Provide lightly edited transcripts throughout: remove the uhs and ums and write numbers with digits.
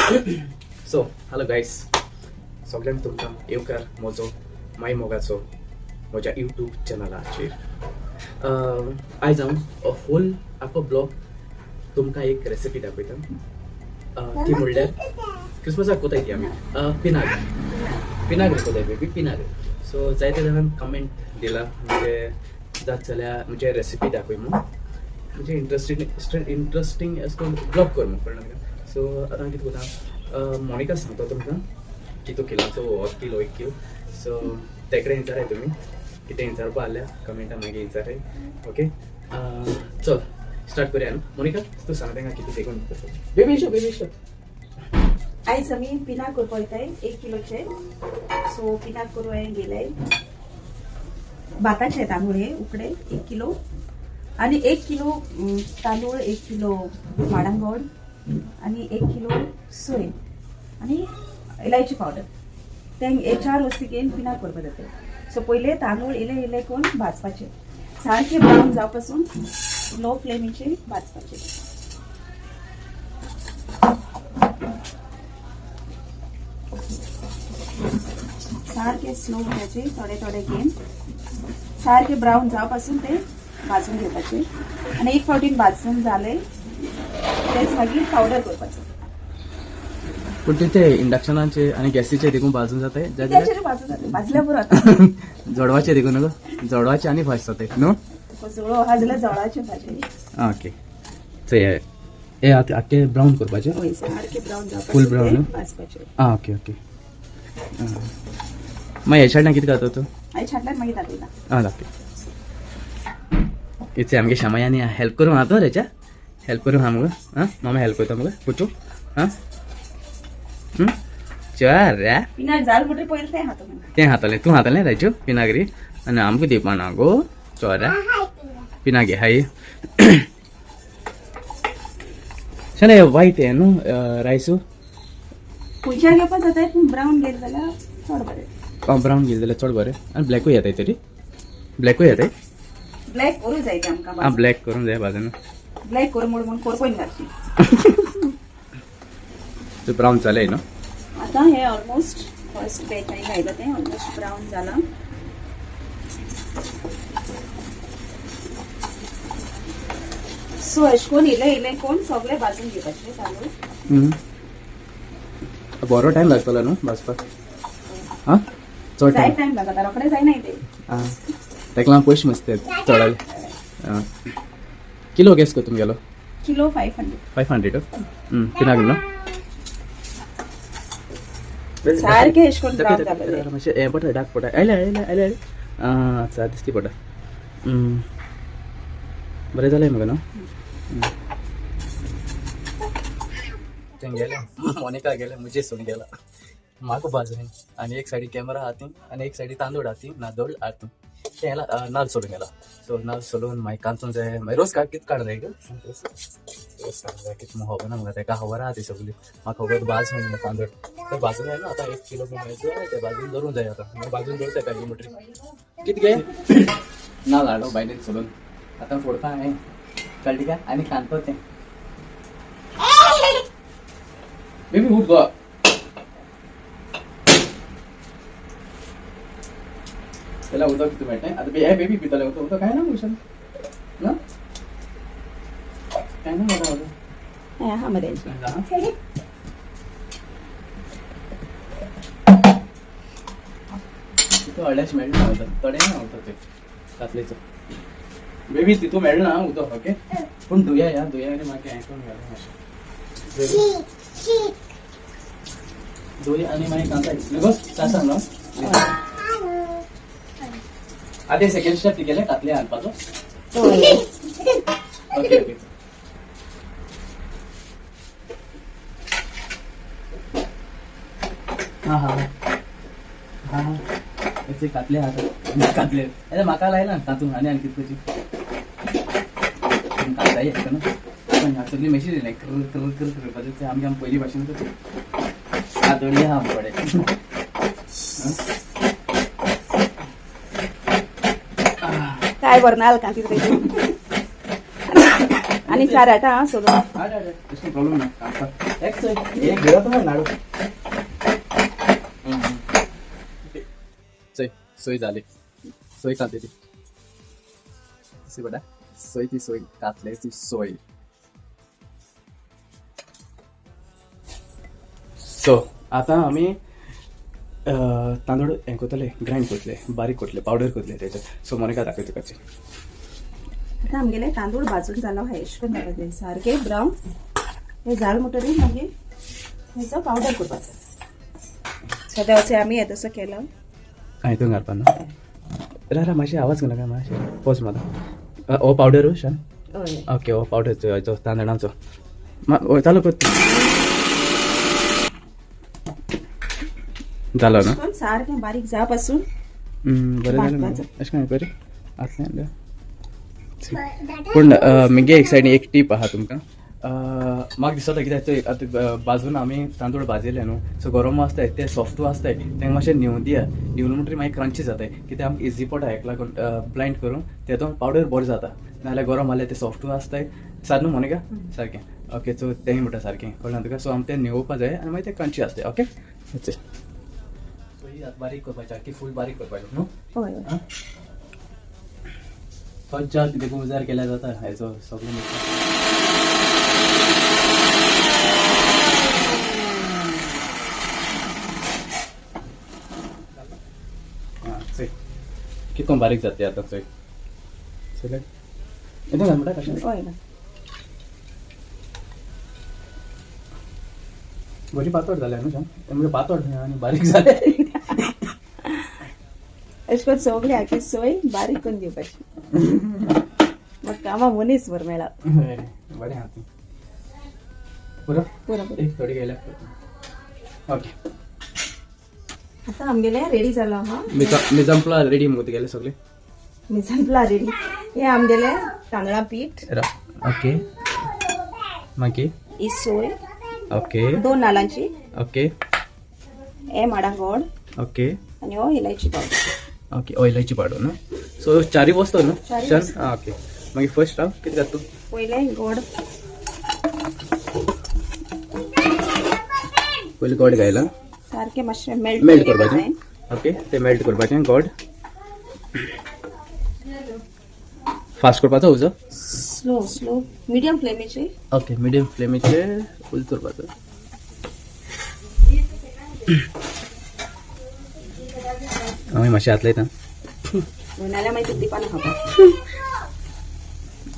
So hello guys, सगळ्यांक तुमकां येवकार म्हजो माय मोगाचो म्हज्या यूट्यूब चॅनलाचेर. आयज हांव फूल आखो ब्लॉग तुमकां एक रेसिपी दाखयता. ती म्हणल्यार क्रिसमसाक कोताय ती आमी पिनाग्र. पिनाग्र कोताय बेबी, पिनाग्र. सो जायते जाणांक कमेंट दिला, म्हणजे जात जाल्यार म्हणजे रेसिपी दाखय म्हूण, म्हणजे इंट्रस्टींग इंट्रस्टींग अशें करून ब्लॉग कर म्हूण, कळ्ळें तुका. सो आतां कितें करता, मोनिका सांगता तुमकां कितू किलाचो हो, किलो एक किल. सो तेकडे विचाराय तुमी कितें विचारपा आहल्यार कमेंटा मागीर विचाराय. ओके, चल स्टार्ट करूया न्हू. मोनिका तूं सांग तांकां कितें देखून. Baby show, baby show. आयज आमी पिनाक करपा वयताय 1 किलोचे. सो पिनाक करूं हांवें घेयले भाताचे तांदूळ हे उकडे 1 किलो, आनी 1 किलो तांदूळ, 1 किलो माडांगोड आनी 1 किलो सोय आनी इलायची पावडर. ते हे 4 वस्ती घेवन पिनाक करपा जाता. सो पयले तांदूळ इले इले करून भाजपाचे, सारके ब्रावन जावपा पासून लो फ्लेमीचेर भाजपाचे. सारके स्लो उडयाचे, थोडे थोडे घेवन सारके ब्रावन जावपा पासून ते भाजून घेवपाचे. आनी एक फावटीन भाजून जाले तेच मागीर पावडर करपाचो. पूण ते इंडक्शनाचे आनी गॅसीचे देखून भाजून जाता. त्याचेर भाजून जाता, भाजल्या पुरो आतां. जोडवाचे देखून न्हू, जोडवाचे आनी भाज जाता न्हू. जळो आहा जाल्यार जळाचे भाजले. ओके, चल हे आतां आख्खे ब्रावन करपाचे. हय, सारके ब्रावन जावपा Full brown, न्हू? भाजपाचे. आं ओके ओके. मागीर हेच्या सायडीन कितें घालता तूं? आनी छाटल्यार मागीर दाखयता. आं दाखय. इथे आमगे श्यामयानी हेल्प करूं आहा तो रेच्या, हेल्प करूं आहा मुगो. आं मामा हेल्प करता मुगो पुचू. आं चल रे. पिनाक जाल म्हणटकीर पयलें तें खातो. तें खातलें तूं, खातलें राजू पिनाग्री आनी आमकां दिवपा ना गो. चल रे पिनागे हाय शने वायट हें न्हू रायसू. खंयच्या घेवपा जाता, पूण ब्रावन घेतले जाल्यार चड बरें. आं ब्रावन घेतले जाल्यार चड बरें. आनी ब्लॅकूय येताय तरी, ब्लॅकूय येताय. ब्लॅक करूं जाय ते आमकां. आं ब्लॅक करूंक जाय बाजून. ब्लॅक करूं म्हूण करपय घालची. ते ब्रावन जालें न्हू. आतां हे ऑलमोस्ट फर्स्ट बॅच हांवें घायला तें ऑलमोस्ट ब्रावन जालां. सो अशें करून इल्लें इल्लें करून सगळें भाजून घेवपाचें तांदूळ. बरो टायम लागतलो न्हू भाजपाक. आं चड जाय टायम टायम लागता, रोखडें जायना तें. आं ताका लागून पयशे मस्त चड. आं किलो गॅस कर तुमगेलो? किलो 500. 500. पिनाग्र न्हू. सारकें अशें करून ब्रावन जालें. मातशें हें पडटा, डाक पडटा. आयलें आयलें आयलें आयलें. आं अच्छा दिसती पडटा. बरें जालें मगो न्हू. तें गेलें मोनिका गेलें मुजे सोडून गेला. म्हाका बाजून आनी एक सायडी कॅमेरा आहा ती आनी एक सायडी तांदूळ आहा ती, नादोळ आहा ती. तें गेला नाल सोडून गेला. सो नाल सोडून मागीर कांचून जाय. मागीर रोस काड, कितें काड जाय रोस, रोस काड जाय कितें खबर ना म्हाका. तेका खबर आहा ती सगळी. म्हाका खबर भाज म्हणून तांदूळ ते भाजून जाय न्हू. आतां 1 किलो ते भाजून दवरूंक जाय. आतां मागीर भाजून दवरता काडली म्हणटरी कितें गे नाल हाडलो बायलेन सोडून. आतां फोडपा हांवें कळ्ळें काय आनी कांदपा तें. बेबी उठ गो. त्याला उदक कितें मेळटा आतां. हे बेबी पितलें उदक. उदक काय ना भूषण ना, काय ना उदक उदक. हें आहा मरे. तितू व्हडलेंशें मेळना उदक, थोडें ना उदक तें कातलेचो. बेबी तितू मेळना उदक. ओके पूण धुया या धुया आनी मागीर हें करून घालूं मातशें. दोरी आनी मागीर कांता न्हू गो चार न्हू. आतां सेकंड स्टेप केलें कातले हाडपाचो. Okay okay. हां हां हां हेचे कातले आहा कातले. अरे म्हाका लायला तातूंत आनी आनी कितें करची कांताय येता न्हू. पण ह्या सगळी मशीन येयलें कर कर कर करपाचें तें आमगे आमी पयलीं भाशेन करता. आदोळी आहा आमचे कडेन. काय बरं नाल कांती आनी चार आटा सोडून. तशें प्रॉब्लेम ना. एक गिळत नाडू. सोय सोय जाली, सोय कातली ती बेटा, सोय ती सोय कातले ती सोय. सो आतां आमी तांदूळ हें करतले, ग्रायंड करतले, बारीक करतले, पावडर करतले तेचे. सो मोनिका दाखय तुका. आतां आमगेले तांदूळ भाजून जालो आहा, एश करून जावपाक सारके ब्रावन हे जाल म्हणटरीर मागीर हेचो पावडर करपाचो. सदांचे आमी हें तसो केला. आं, हितून घालपा न्हू. रा रा मातशें आवाज करनाका, मातशें पोज मारता. हो पावडर शान. हय. ओके, हो पावडर हेचो तांदळांचो. हय, चालू कर. जालो ना? करून सारकें बारीक जावं पासून. बरें जालें. भाजपाचो. अशें काय बरें आसलें. पूण मुगे एक सायडीन एक टीप आहा तुमकां. म्हाका दिसता कित्याक ते आतां बाजून आमी तांदूळ भाजयले न्हू, सो गरम आसताय ते, सॉफ्टू आसताय, तांकां मातशें न्हिवूं दिया. न्हिवलें म्हणटकीर मागीर क्रंची जाताय, कित्याक आमकां इजी पडटा. हेका लागून ब्लायंड करूंक तेतून पावडर बरें जाता, नाजाल्यार गरम आहल्यार ते सॉफ्टू आसताय सार न्हू मोनिका सारकें. ओके, सो तें म्हणटा सारकें कळ्ळें तुका. सो आमी तें न्हिवोवपा जाय आनी मागीर तें क्रंची आसताय. ओके, सो ही आतां बारीक करपाचें, आख्खी फूल बारीक करपाचें न्हू. हय हय. तोच देखून उजार केल्यार जाता हेचो सगळें मिक्स. आं चोय कितको बारीक जाता आतां. चोय चोय, येता घाल म्हणटा कशें. हय ना. बरी पातळ जालें न्हू शान, म्हणजे पातळ आनी बारीक जालें. अशें करून सगळी आखी सोय बारीक करून घेवपाची, मग कामां मनीस बरो मेळा. बरें आहा तें. पुरो. पुरो पुरो. एक थोडी गेल्या. ओके. आतां आमगेलें रेडी जालो आहा. मिजांपला रेडी मुगो तुगेलें सगळें. मिजांपला रेडी. हें आमगेलें तांदळां पीठ. ओके, मागीर ही सोय. ओके. दोन नालांची. ओके. हे माडा गोड. ओके. आनी हो इलायची पावडर. ओके, हो इलायची पावडर न्हू. सो चारी वस्तू न्हू चारी शान. वस्तू. आं ओके, मागीर फर्स्ट हांव कितें घातू? पयलें गोड. पयलीं गोड घायला. सारकें मातशें मेल्ट मेल्ट करपाचें. ओके, ते मेल्ट करपाचें गोड. फास्ट करपाचो उजो? स्लो स्लो, मिडियम फ्लेमीचेर. ओके, मिडियम फ्लेमीचेर उजो करपाचो. हांवें मातशें हात लायता. नाल्यार मागीर तुका दिवपा ना खावपाक.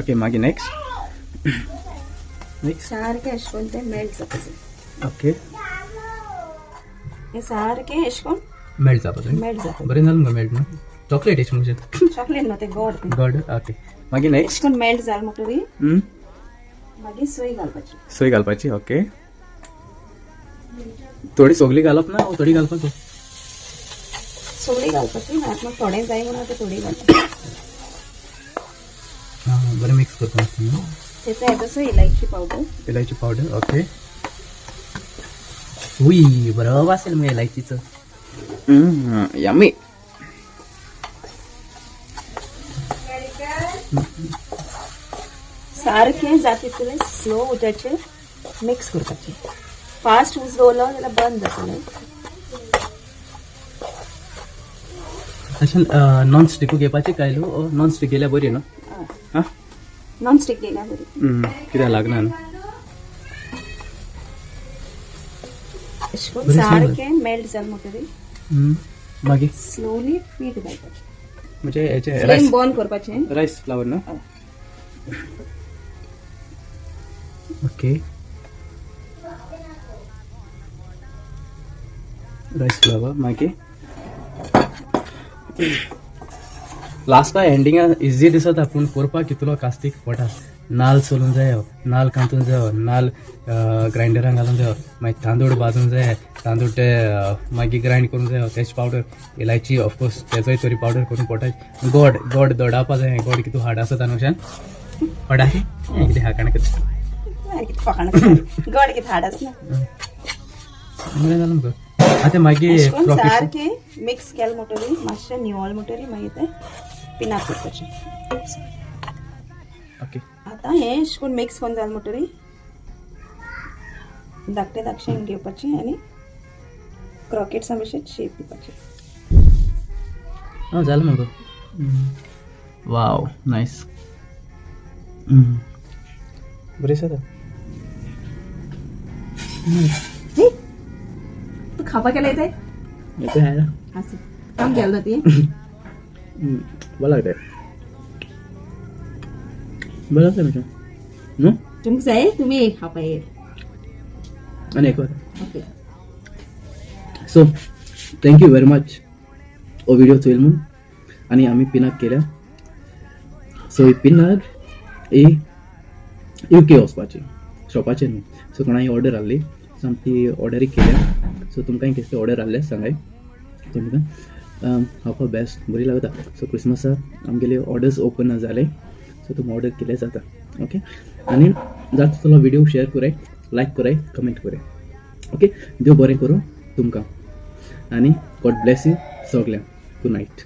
ओके, मागीर नेक्स्ट नेक्स्ट. सारकें अशें करून तें मेल्ट जावपाचें. ओके. हें सारकें अशें करून मेल्ट जावपाचें. मेल्ट जाता. बरें जालें मुगो मेल्ट न्हू, चॉकलेट एश म्हणजे. चॉकलेट न्हू तें, गोड तें. गोड, ओके. मागीर नेक्स्ट? अशें करून मेल्ट जालें म्हणटकीर मागीर सोय घालपाची. सोय घालपाची. ओके, थोडी सगळी घालप ना, थोडी घालपाचो? सगळी घालपाची ना, आतां थोडें जाय म्हणून आतां थोडी घालता. आं, बरें मिक्स करता न्हू. तेतून येता तसो इलायची पावडर. इलायची पावडर, ओके. उई, बरं वास येईल मग इलायचीचं. यम्मी. सारकें जाता तितलें स्लो उज्याचेर मिक्स करपाचें. फास्ट उज दवरलो जाल्यार बंद जातलें. अशें नॉन स्टिकू घेवपाची काय न्हू? नॉन स्टीक गेल्यार बरी न्हू. आं. नॉन स्टीक घेयल्यार बरी. कित्याक लागना न्हू. अशें करून बरें smell. सारकें मेल्ट जालें म्हणटकीर मागीर स्लोली पीठ घालपाचें. म्हणजे हेचे फ्लेम रायस. बंद करपाचें. रायस फ्लावर न्हू. हय. Okay, rice flower. मागीर लास्टा एंडिंगा इजी दिसता, पूण करपाक कितलो कास्तीक पडटा. नाल सोलून जायो, नाल कांतून जायो, नाल ग्रायंडरान घालून जायो, मागीर तांदूळ भाजून जाय, तांदूळ ते मागीर ग्रायंड करूंक जायो तेच पावडर, इलायची ऑफकोर्स तेजोय तरी पावडर करूंक पडटा. गोड गोड दडावपा जाय. गोड कितू हाड आसता न्हू शान पडा कितें हाकाण करता. कितें फकाणां, गोड कितें हाड आसना. बरें जालें मुगो आतां मागीर अशें करून प्रॉफिट. सारकें मिक्स केलें म्हणटकीर मातशें निवळ म्हणटकीर मागीर तें पिनाक करपाचें. ओके. आतां हें अशें करून मिक्स करून जालें म्हणटकीर धाकटे धाकशे घेवपाचे आनी क्रॉकेट्सा भशेन शेप दिवपाचे. हां, जालें मगो. वाव, नायस, बरें दिसता. हे, तूं खावपाक केलें येताय? येते आहे. आसूं, काम केलें ना ती. बरं लागते, बरं लागतं म्हणजे न्हू. तुमकां जाय तुमी खावपा येत. आनी एक. Okay. So thank you very much हो व्हिडिओ चोयल म्हूण. आनी आमी पिनाक केल्या. सो ही पिनाक ही युके वचपाची, शॉपाचेर न्हू. सो कोणाय ऑर्डर आहली, सो आमी ती ऑर्डरी केल्या. सो तुमकांय कसली ऑर्डर आहले सांगाय. तुमकां खावपाक बेस्ट बरी लागता. सो क्रिसमसाक आमगेले ऑर्डर्स ओपन जाले, सो तुमी ऑर्डर केले जाता. ओके, आनी जाता तितलो व्हिडिओ शेअर कराय, लायक कराय, कमेंट कराय. ओके, देव बरें करूं तुमकां आनी गॉड ब्लेस you सगल्यांक. Good night.